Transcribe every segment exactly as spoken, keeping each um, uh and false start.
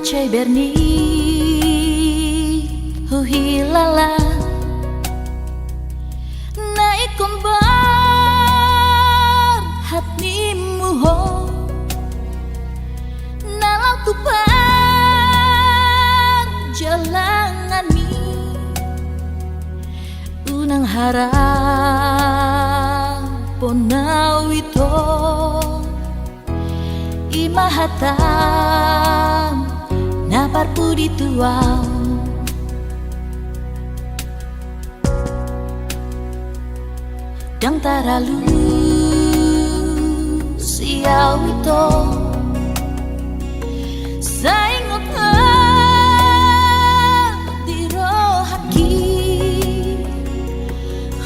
Sai ber ni huhilala na ingkon borhat ni muhor na laho tu parjalanganmi. Unang harapon na uiton, i ma hata na parpudi tu ahu. Ndang taralus i ahu ito, sai ingot ho di rohangki,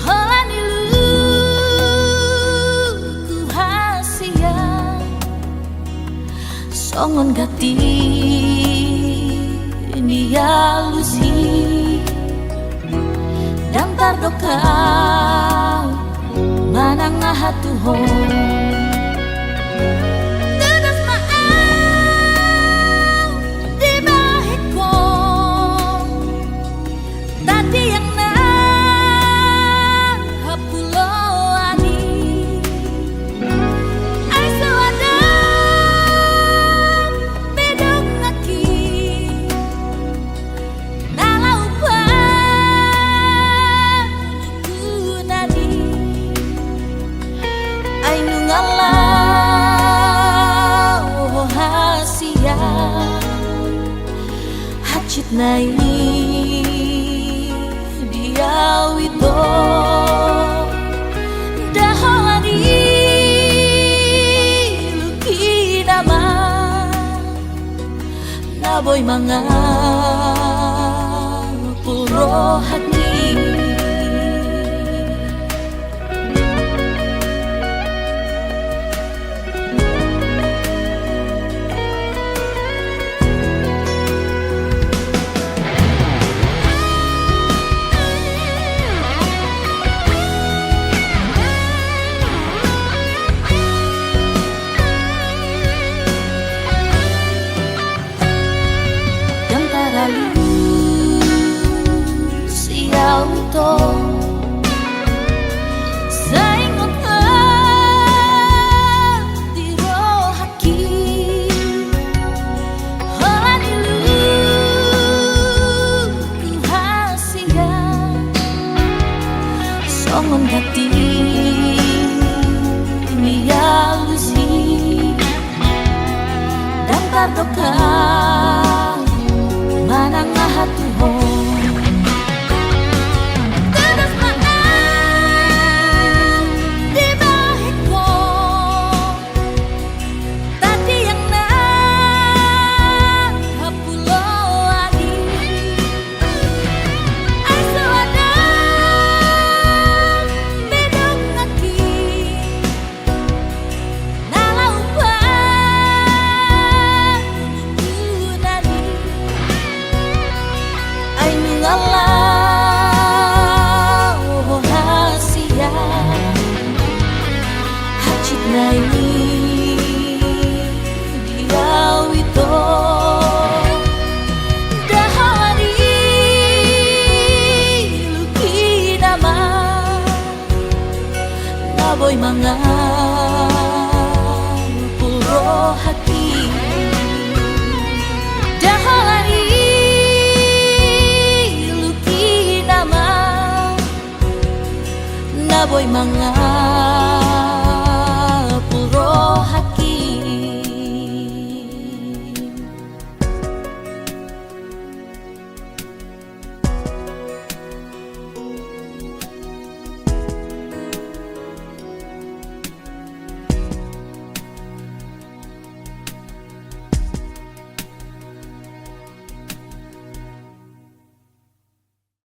holan i luku hasian, songon gati ni alusi. Ndang tardok ahu manang aha tu ho. Tudos ma ahu dibahen ho, tandiang na hapulo adi. Ai so adong be donganki na laho panutuhon adi. Ai nunga laho hasian hansit nai di ahu ito, ndang holan i luki nama na boi mangapul rohangki. Ndang taralus i ahu ito, sai ingot ho di rohangki, holan i luku hasian, songon gati ni alusi. Ndang tardok ahu manang aha tu ho. Tudos ma ahu dibahen ho, tandiang na hapulo adi. Ai so adong be donganki na laho panutuhon adi. Ai nunga laho hasian hansit nai di ahu ito, ndang holan i luki nama na boi mangapul rohangki. Ndang holan i luki nama na boi mangapul rohangki.